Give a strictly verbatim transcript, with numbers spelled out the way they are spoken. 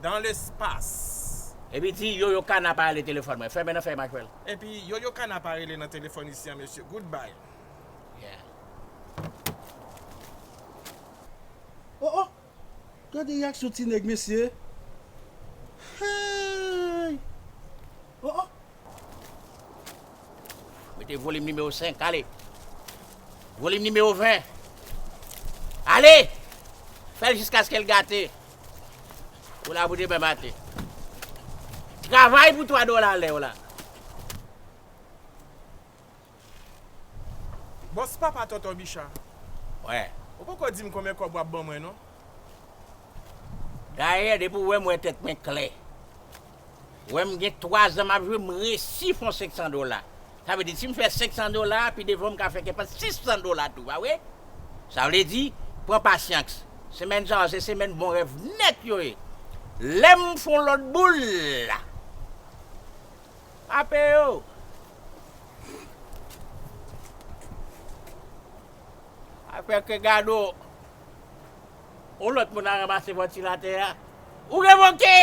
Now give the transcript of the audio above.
dans l'espace. Epi di Yoyo Kana pa rele telefòn mwen. Fèmen nan fèy Maxwell. Epi Yoyo Kana pa rele nan telefòn isi an, mesye. Goodbye. Yeah. Oh oh! Gade reyaksyon ti nèg, mesye. Hey! Oh oh! Mete volim nimewo senk, ale. Volim nimewo ven. Ale! Fè l jiskaske l gate. Ou la pou demen maten. Travay pou twa dola lè w la. Bòs papa tonton Bicha. Wè. Ou poko di m konbyen kòb w ap ban mwen non. Dayè, depi w wè m wè tèt mwen klè. Wè m gen twa zan m ap jwe, m resi fè yon senk san dola. Sa vle di, si m fè senk san dola, pi devan m ka fè kenpòt sis san dola tou, pa vre? Sa vle di, pran pasyans. Semèn sa a, se semèn bon rèv nèt yo ye. Lè m fè yon lòt boul la. Ape yo. Afè ke gado. Yon lòt moun a ranmase vantilatè a. Ou revoke!